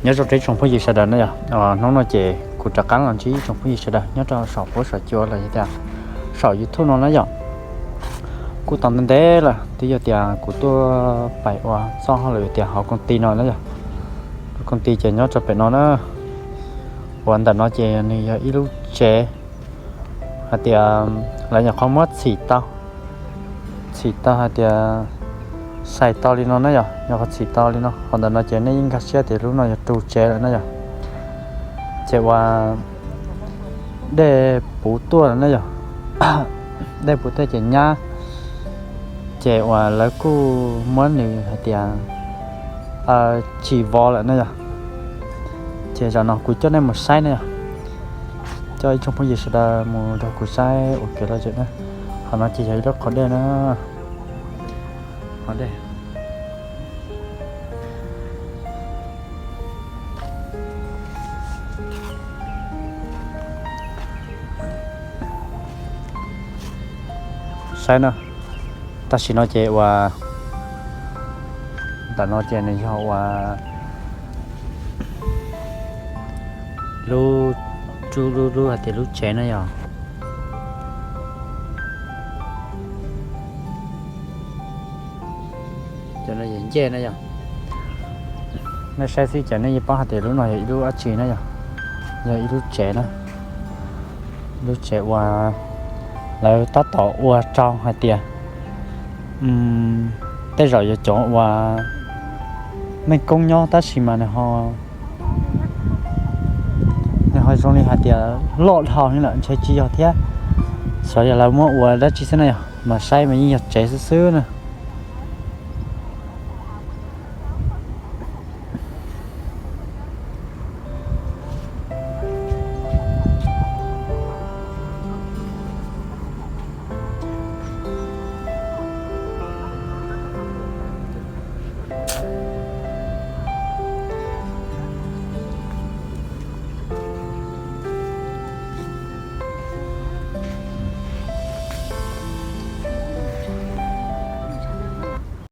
Nyob zoo tsoom phooj ywg sawv daws na yom, hnub no ces kuv rov qab los ntsib tsoom phooj ywg sawv daws nyob rau saum huab saum cua los yog tias saum YouTube no na yom. Kuj tau ntev ntev lawm twb yog tias kuv tuaj pais ua txoj hauj lwm tias hauv koom ti no na yom. Koom ti ces nyob rau pem no na, uas ntawm no ces nws yog ib lub tsev hais tias lawv nyuam qhuav muab txhim tau, txhim tau hais tias xais tau li no na yom, nyuam qhuav txhim tau li no. Qhov ntawm no ces nej yeej nkag siab tias lub no yog ru tsev lawm na yom. Ces uas dej puv tuaj lawm na yom, dej puv tuaj ces nyab, ces uas lawv kuj muab nws hais tias tsim vov lawm na yom. Ces zaum no kuv coj nej mus saib na yom, coj ib tsoom phooj ywg sawv daws mus nrog kuv saib ua kev lom zem na. Qhov no ces yog ib lub qhov dej na, qhov dej. Saib na, tam sim no ces uas ntawm no ces nws yog uas lub, lub, lub hais tias lub tsev na yom. Cov no yog ncej na yom. Nej saib xwb ces nej yeej paub hais tias lub no yog ib lub dab tsi na yom. Yog ib lub tsev na, lub tsev uas lawv tab tom ua rau hais tias tej zaum yog cov uas meej koob nyob tab sis mas nws ho zoo li hais tias loj dhau li lawm, ntshe tsis yog thiab. Xyov yog lawv muab ua dab tsi xwb na yom, mas saib mas yeej yog tsev xwb xwb na.